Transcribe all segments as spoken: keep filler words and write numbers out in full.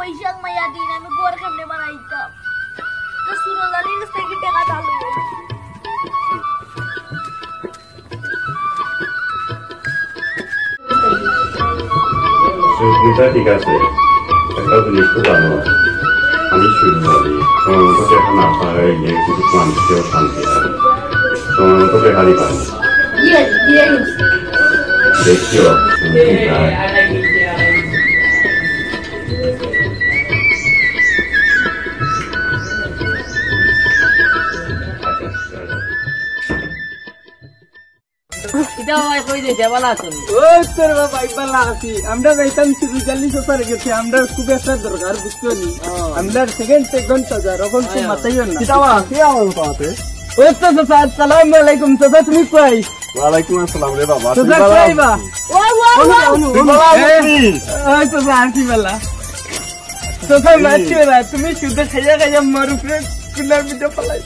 পয়সা মাইয়া দিন, আমি ঘর কেমনে বানাইতাম? তো সুরজ আলীর কাছ থাকি টেকা ধার লই আইছি। সুস্মিতা, ঠিক আছে, একটা জিনিস তো জানো, আমি সুরজ আলী, সময় মতো টেকা না পাইলে কিন্তু মানুষেও শান্তি হয়। সময় মতো টেকা দিবা। দেখিও, সুস্মিতা। ইটা ভাই কই যাইতা, ভালা আছো নি? ওই তোর বাবা, ভাই ভালা আছি। আমরা যাইতাম সুরজ আলী চাচার গেছে, আমরা খুব একটা দরকার, বুঝছো নি? ও। আমরা সেকেন্ড সেকেন্ড বাজার, অখন তো মাথায় না। কিতা বা, কি আমার কথা আছে? ওই তো চাচা, আসসালামু আলাইকুম। চাচা, তুমি কই? ওয়ালাইকুম আসসালাম রে বাবা, চাচা, তুই ভালা কই আছো? বা? ও, ও, ও। তুই ভালা আছো নি? ওই চাচা, আর কি ভালা? চাচা, মারছি না, তুমি শুধু খাইয়া খাইয়া আমার উপরে কুলার ভিতরে ফালাই।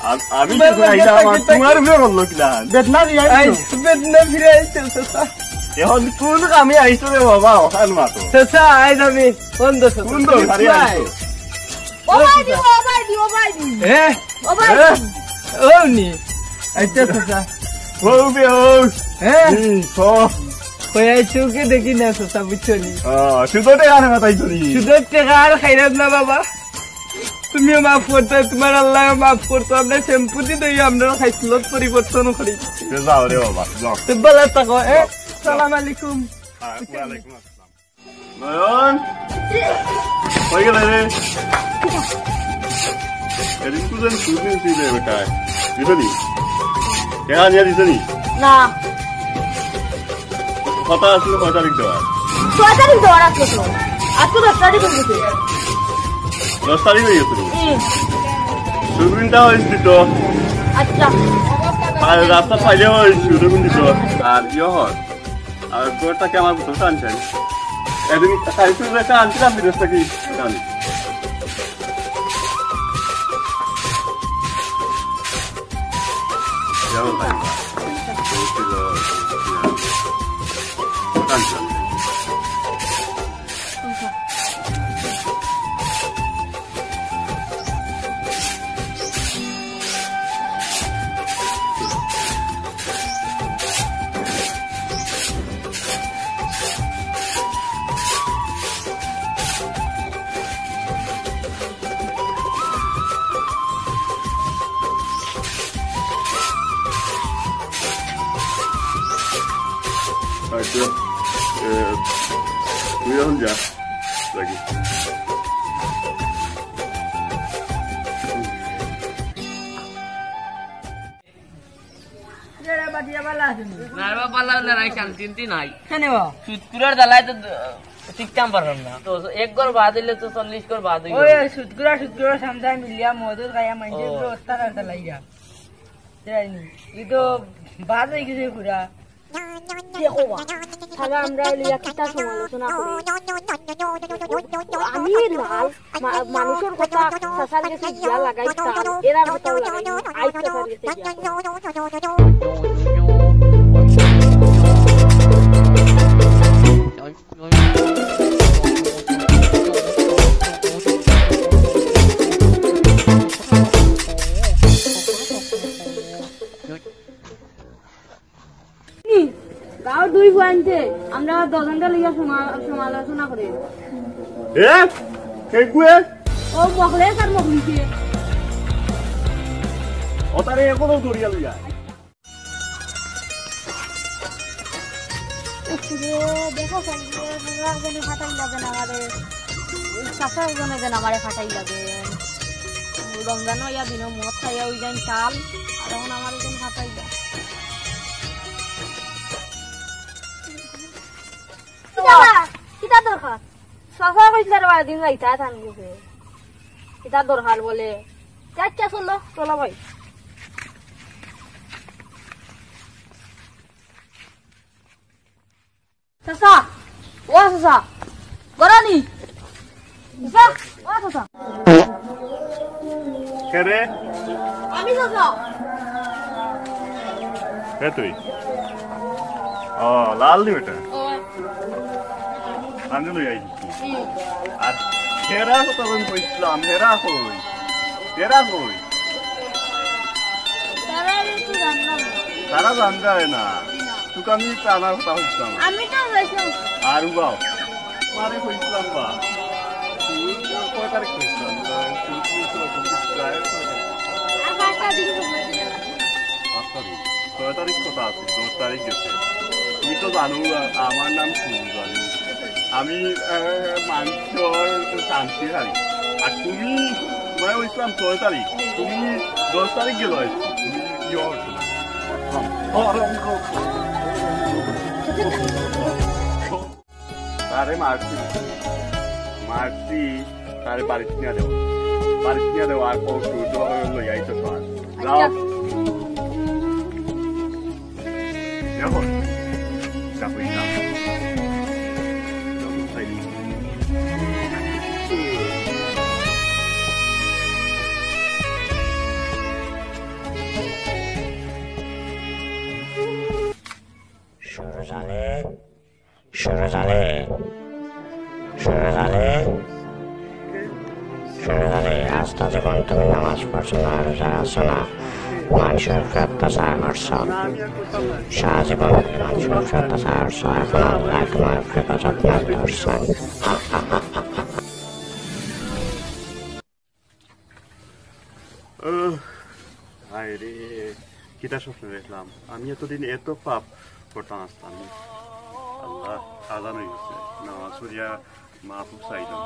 আম-, আমি তোমার তো খাইলাম, বেদনা আমার তোমার উপরে বললো কিনা? বেদনা ফিরে আইছে। আই, বেদনা ফিরে আইছে, চাচা। এখন কোন কামে আইছো রে বাবা, অখান মাতো। চাচা, আই আমি, কোন দোষ আছে? কোন দোষ? আরে আইছো। ও ভাই দি, ও ভাই দি, ও ভাই দি। এ? ও ভাই এ? দি। ও নি। আচ্ছা, চাচা। ও বে, ও। হ্যাঁ? হুম, ক। কই আই চোখে দেখি না, চাচা, বুঝছো নি? আহ, শুধু টেকা আনে মাতাই চুরি। শুধু টেকা আর খাইরাম না, বাবা। তুমিও মাফ করতে, তোমার আল্লাহ মাফ করতো। আমরা শ্যাম্পু দি দই, আমরা খাইছলত পরিবর্তন করি। এ যাও রে বাবা, যাও। তো ভালা থাকো, এ? যাও। সালাম আলাইকুম। হ্যাঁ, ওয়ালাইকুম আসসালাম। নয়ন, কই গেলে রে? এদিন তো যেন দুদিন ছিল বেটায়। দিছনি? টেকা নিয়া দিছনি? না। কথা আছিল কয় তারিখ দেওয়ার? ছয় তারিখ দেওয়ার আছিল তো। আজকে দশ তারিখ অই গেছে। দশ তারিখ অই গেছে? হুম। সুরবিনটা অই দিত। আচ্ছা। আর রাস্তা পাইলে অই সুরবিন দিত। আর ইয়ে হয়। আর ঘরটা কি আমার বোতলটা আনছেন? এদিন খাইছু যে একটা আনছিলাম বিদেশ থাকি। জানি। যেমন তাই। আনছিলাম। আচ্ছা, এ, তুই এখন যা, রাখি। এরা বাদ দিয়া ভালা আছে নি? না রে বাবা, ভালা না, নাই, শান্তি নাই। কেনে বা? সুদখুরর জ্বালায় তো দ-, টিকতাম পারলাম না। তো এক ঘর বাদ অইলে তো চল্লিশ ঘর বাদ অইবো। ওই সুদখুরা, সুদখুরা সামসায় মিলিয়া মদ খাইয়া মাইনষের ও। অবস্থা খারাপ লাগিয়া। বুঝছনি? ই তো বাদ অই গেছে পুরা। দেখো বা, তাহলে আমরা লইয়া কিতা সমালোচনা করি? আমি লাল মা-, মানুষর কথা চাচার গেছে গিয়া লাগাইতাম, এরার কথাও লাগাই, আইজ চাচার গেছে গিয়া। হুম, গাঁওর দুই ফুয়াইন্তে আমরা দশজনটা লইয়া সমা-, সমালোচনা করে। এ? কে কুয়ে? ও মখলেস আর মখলিসে। ও তারে এখনো ধরিয়া লইয়া। উফ রে, দেখো কেন রে, একজনে ফাটাইলা যেন আমারে। ওই চাচা একজনে যেন আমারে ফাটাইলা যেন। রমজান অইয়া দিনো মদ খাইয়া অই যাইন চাল, আর এখন আমারে যেন ফাটাইলা। কিতা বা? কিতা দরকার? চাচা কইছলা রে বা দিন যাইতা থান গেছে। কিতা দরকার বলে? আচ্ছা, চলো, চলো ভাই। চাচা, ও চাচা, ঘরো নি? চাচা, ও চাচা। কে রে? আমি চাচা। কে তুই? ও, লাল নি বেটা? ও। আমি লই আইছি। হুম। আর হেরা কথা আমি কইছিলাম, হেরা কই? হেরা কই? তারা জানতায় না। তোকে আমি তানার কথা কইছিলাম। আমি তো কইছিলাম। আর উবাও। মারে কইছিলাম বা। তুই কয় তারিখ কইছিলাম? তুই কি কইছিলাম? তুই কি প্রায় কইছিলাম? আর পাঁচটা দিন সময় দিলাম। পাঁচ তারিখ। ছয় তারিখ কথা আছে, দশ তারিখ গেছে। তুমি তো জানো, আ-, আমার নাম সুজন। আমি, আ, মানষর শান্তি হারি। আর তুমি, তোমার কইছিলাম ছয় তারিখ, তুমি দশ তারিখ গেল আইছো। তুমি কি অর না? তারে মারছি, মারছি, তারে বাড়িত নিয়া দেও, বাড়িত নিয়া দেও, আর কও সূর্য লই আইতো তো আর। যাও। আচ্ছা। যাও। যাও, যাও। সুরজ আলী, সুরজ আলী, সুরজ আলী, আস্তা জীবন তুমি নামাজ পড়ছো না, রোজা রাখছো না, মানুষর উপরে অত্যাচার করছো, সারা জীবন তুমি মানুষর উপরে অত্যাচার করছো, এখন আল্লাহ তোমার উপরে গজব নাজিল করছেন। আহ, হায় রে, কিতা স্বপ্ন দেখলাম? আমি এতদিন এত পাপ করতাম আসতাম। আল্লাহ, আজান অই গেছে। নামাজ পড়িয়া মাফ চাইলাম।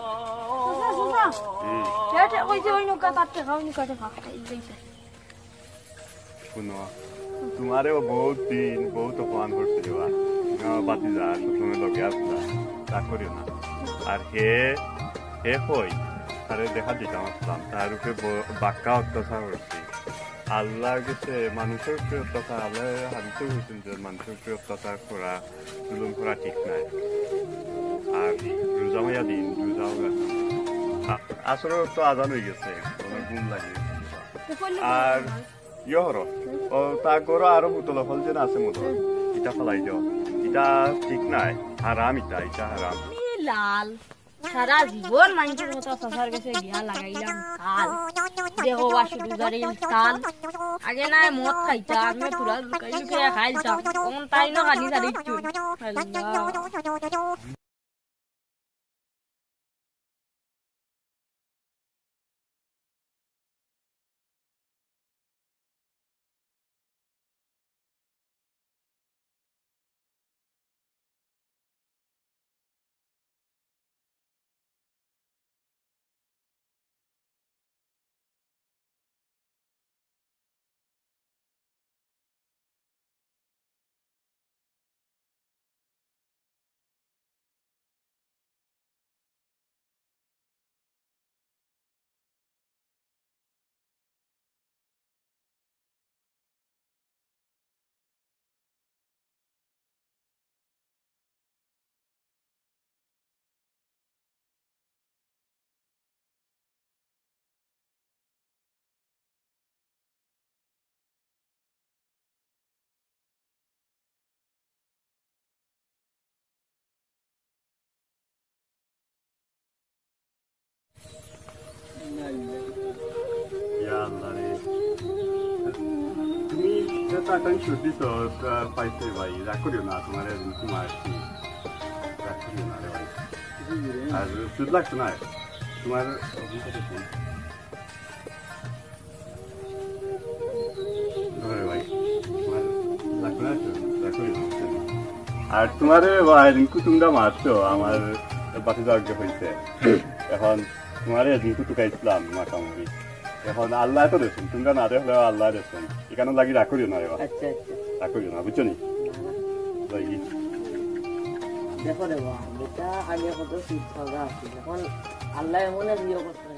সুজা, সুজা। হুম। কে কে কইছে ওই নৌকা তার টেকা, ওই নৌকা টেকা। এই যে, এই যে। শুনো, তোমারেও বহুত দিন, বহুত অপমান করছে রে বা। তুমি আমার ভাতিজা, সবসময় লগে আসলা, রাগ করিও না। আর হে, হে কই, তারে দেখা দিতাম আসলাম, তার উপরে ব-, বাক্কা অত্যাচার করছে। আল্লাহর গেছে মানুষর উপরে অত্যাচার, আল্লাহ হাদিসে কইছেন যে মানুষর উপরে অত্যাচার করা, জুলুম করা ঠিক নায়। আর রোজা মাইয়া দিন, রোজাও রাখা। আ-, আসলে তো আজান অই গেছে, আমার ঘুম লাগে। আর ইয়ে হরো, ও তা করো আরো বোতল হল যেন আছে মতো, ইটা ফালাই দিও। ইটা ঠিক নায়, হারাম ইটা, ইটা হারাম। ই লাল, সারা জীবন মানুষর মতো চাচার গেছে গিয়া লাগাইলাম তাল। দেখো বা শুধু জারিল তাল। আগে নায় মদ খাইতা, আমি পুরা লুকাই লুকাই খাইতাম। অখন তাই না খানি জারি চুন। আল্লাহ। ইয়া আল্লাহ রে। তুমি যে টাকা ছুটি তো, আহ, পাইছে ভাই, রাগ করিও না, তোমার এরকম তোমার কি? রাগ করিও না রে ভাই। আর সুদ লাগছে না? তোমার অফিসে দেখুন। ধরে ভাই, তোমার লাগবে না তো? রাগ করিও না। আর তোমারে ভাই, রিঙ্কু তোমরা মারছো, আমার বাকি যাওয়ার হয়েছে। এখন তোমারে এদিন কুটুকাইছিলাম মাকামুড়ি। এখন আল্লাহ তো দেখুন, তোমরা না দেখলেও আল্লাহ দেখুন। এখানে লাগি রাগ করিও না রে বা। আচ্ছা, আচ্ছা। রাগ করিও না, বুঝছো নি? না, না। লাগি। দেখো রে বা, এটা আগে কত সুদ খাওয়া আছে। এখন আল্লাহ এমন এক ইয়ে করছে।